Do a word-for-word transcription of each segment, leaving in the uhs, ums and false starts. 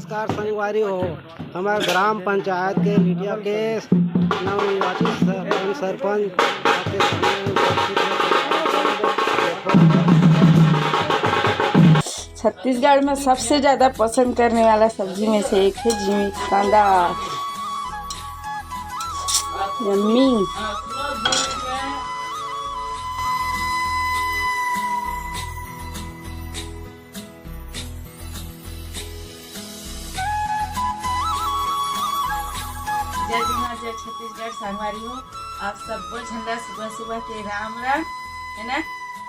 नमस्कार संगवारी हो, हमर ग्राम पंचायत के लिटिया के नवनिर्वाचित सरपंच, सरपंच आपके सामने उपस्थित हे। छत्तीसगढ़ में सबसे ज्यादा पसंद करने वाला सब्जी में से एक है जिमी कांदा। यम्मी। जय जोहार, जय छत्तीसगढ़। संगवारी हो, आप सब्बो झन ला सुबह सुबह के राम राम, है ना?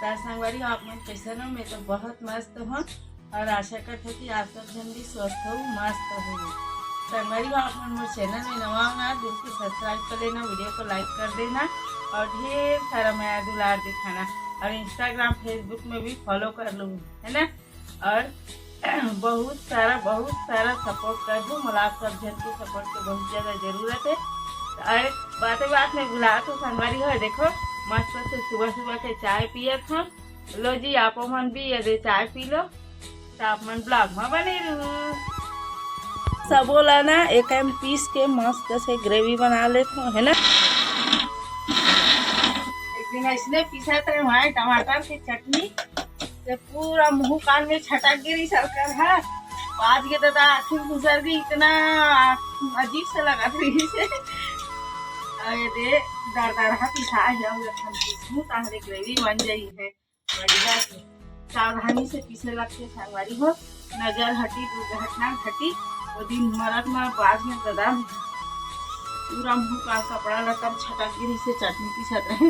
त संगवारी हो, आप मन कैसन हो? मैं तो बहुत मस्त हूँ और आशा करत हूँ कि आप सब झन भी स्वस्थ हो, मस्त हो। संगवारी हो, आप मन मोर चैनल में नवा हो ना, बिल्कुल सब्सक्राइब कर लेना, वीडियो को लाइक कर देना और ढेर सारा मया दुलार दिखाना और इंस्टाग्राम, फेसबुक में भी फॉलो कर लो, है ना? और बहुत सारा, बहुत सारा सपोर्ट कर दो। मोला आप सब झन के सपोर्ट के बहुत ज्यादा जरूरत है। अरे, बाते बात में भुला तो संगवारी हो, देखो, मस्त से सुबह सुबह के चाय पियत हो। लो जी, आपो मन भी ये दे चाय पी लो, तो आप मन ब्लॉग में बने रहू। सबो ला ना एक टाइम पीस के मस्त से ग्रेवी बना लेत हो, है ना? एक दिन ऐसने पीसा थे वहाँ टमाटर के चटनी, ते पूरा मुंह कान में छटक गिरी सरकार हा। आज के दादा आँखी में घुसर गई, इतना अजीब से लगा रही से। अरे दे, दरदरहा पिसा है, हम लोग हम किस्मत आहरे ग्रेवी बन जाई है। बढ़िया से सावधानी से पीसे लगते संगवारी हो, नजर हटी, दुर्घटना घटी। वो दिन मरत में बाज में दादा पूरा मुंह का कपड़ा लत्ता छटक गिरी से चटनी पीसत रहे।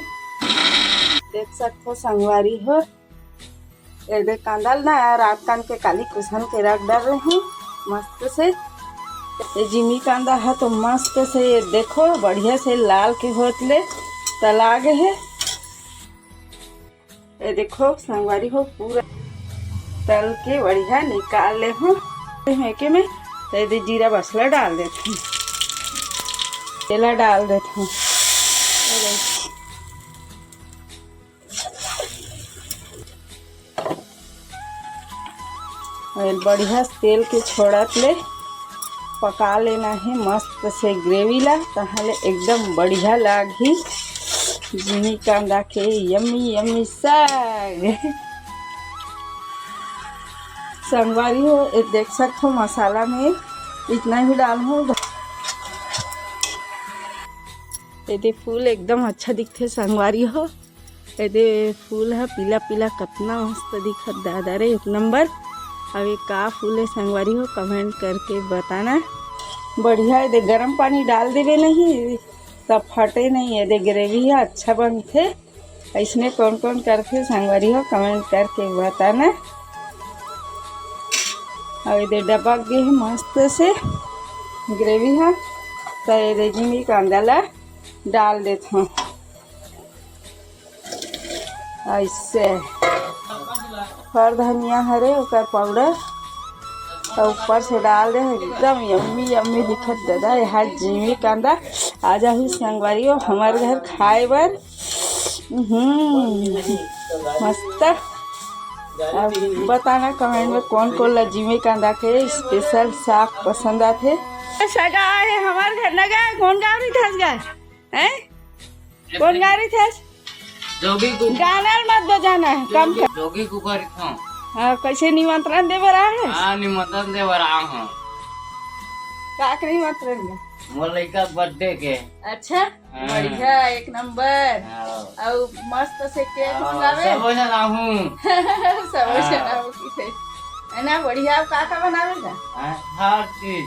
देख सकते हो संगवारी हो, ये दे कांदा ल ना रात कान के काली कुसन के रख डाल रहे हूँ मस्त से। ये जिमी कांदा है तो मस्त से ये देखो बढ़िया से लाल के होत ले तला गे है। ये देखो संगवारी हो पूरा तल के बढ़िया निकाल ले हूँ। एके में तो ये दे जीरा बसला डाल देते हैं, तेला डाल देते हैं। और बढ़िया तेल के छोड़त ले पका लेना है मस्त से ग्रेवी ला, तहाँ ले एकदम बढ़िया लागही जिमी कांदा के यम्मी यम्मी साग। संगवारी हो, ये देख सकते हो मसाला में इतना ही डाल हूँ। ये दे फूल एकदम अच्छा दिखते संगवारी हो। एदे फूल ह पीला पीला कतना मस्त दिखत दादा रे, एक नंबर। अब ये का फूल है संगवारी हो, कमेंट करके बताना। बढ़िया एदे गरम पानी डाल देवे नहीं तब फटे नहीं, एदे ग्रेवी ह अच्छा बनथे। ऐसने कौन कौन करथे संगवारी हो, कमेंट करके बताना। अब एदे डबक गे हे मस्त से ग्रेवी ह, त एदे जिमी कांदा ला डाल देथों। ऐसे फर धनिया हरे ओकर पाउडर तो ऊपर से डाल दे, एकदम यम्मी यम्मी दिखत दादा। ये जिमी कांदा आ जाही संगवारी हो हमर घर खाए बर। हम्म, मस्त। अब बताना कमेंट में कौन कौन ला जिमी कांदा के स्पेशल साग पसंद आथे। सगा आए हे हमर घर न गा, कौन गाँव रही थस गा? हैं? कौन गाँव रही थस? जोगी कुकर। गाना ल मत बजाना है, कम कर। जोगी कुकर इथों। हाँ, कैसे निमंत्रण दे बर आए हे? हाँ, निमंत्रण दे बर आए हूँ। का के निमंत्रण गा? मोर लइका के बर्थडे के। अच्छा, हाँ। बढ़िया, एक नंबर। हाँ। अउ मस्त से केक हाँ, मंगावे। सबो झन आहूँ। सबो झन हाँ। आहूँ किथे। है ना, बढ़िया। अउ का का बनावे गा? हाँ, हर चीज।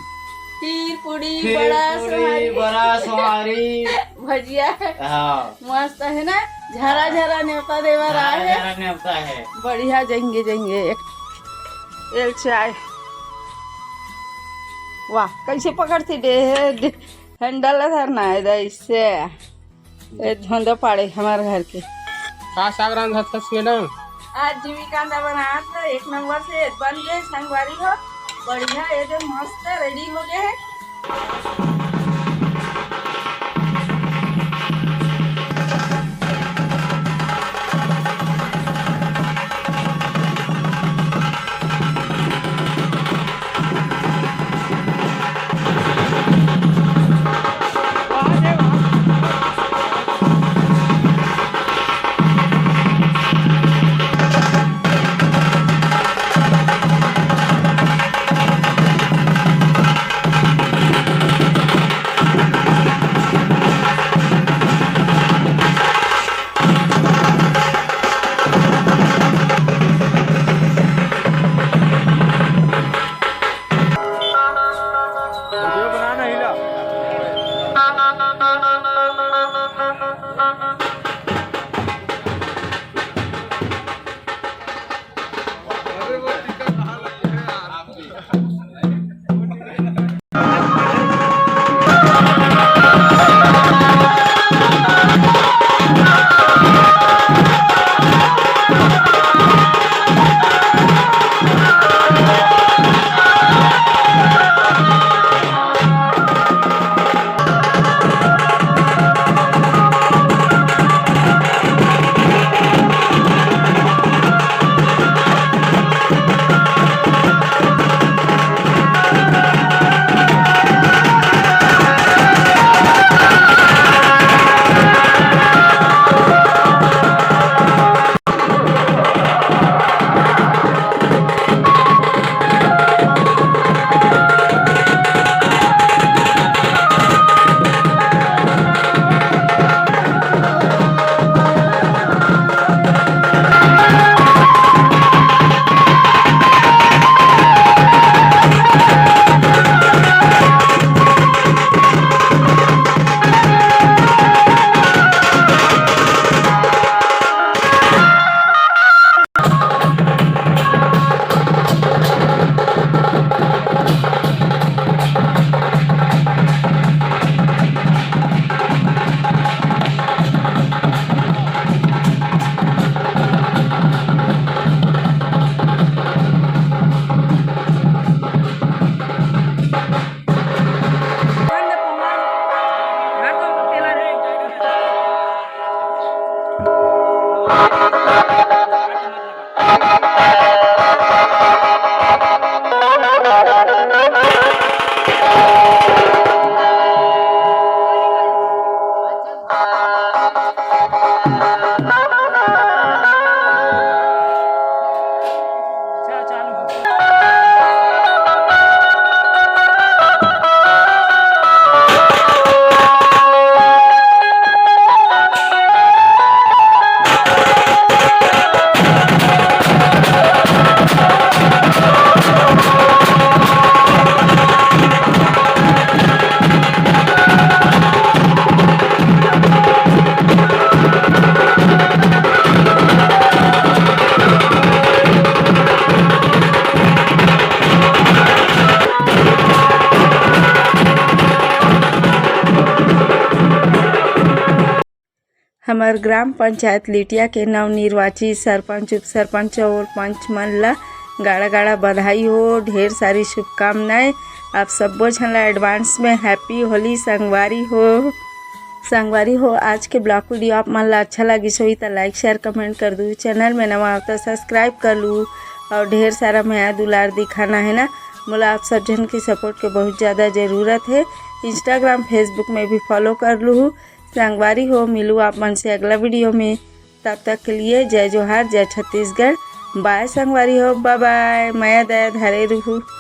खीर, पूड़ी, खीर, बड़ा, पूड़ी, सोहारी। बड़ा, सोहारी। भजिया। हाँ। मस्त है ना, झरा हाँ। झरा नेवता देवर हाँ, आए हे। झरा नेवता है। बढ़िया, जाएंगे, जाएंगे। एक एल चाय। वाह, कैसे पकड़ती दे, दे, हैंडल धरना है, ऐसे। ए धंधा पाड़े हमार घर के। का साग रांधत हस मैडम? आज जिमी कांदा बनात हे, एक नंबर से बन गए संगवारी हो, बढ़िया एकदम मस्त रेडी हो गए है। हमर ग्राम पंचायत लिटिया के नवनिर्वाचित सरपंच, उपसरपंच और पंच मन ला गाड़ा गाड़ा बधाई हो, ढेर सारी शुभकामनाएं। आप सब्बो झन ला एडवांस में हैप्पी होली संगवारी हो। संगवारी हो, आज के ब्लॉग वीडियो आप मन ला अच्छा लगिस होही त लाइक, शेयर, कमेंट कर दू। चैनल में नवा हो त सब्सक्राइब कर लू और ढेर सारा मया दुलार दिखाना है ना। मोला आप सब झन के सपोर्ट के बहुत ज़्यादा ज़रूरत है। इंस्टाग्राम, फेसबुक में भी फॉलो कर लू। संगवारी हो, मिलू आप मन से अगला वीडियो में। तब तक के लिए जय जोहार, जय छत्तीसगढ़। बाय संगवारी हो, बाय बाय। मया दया धरे रहू।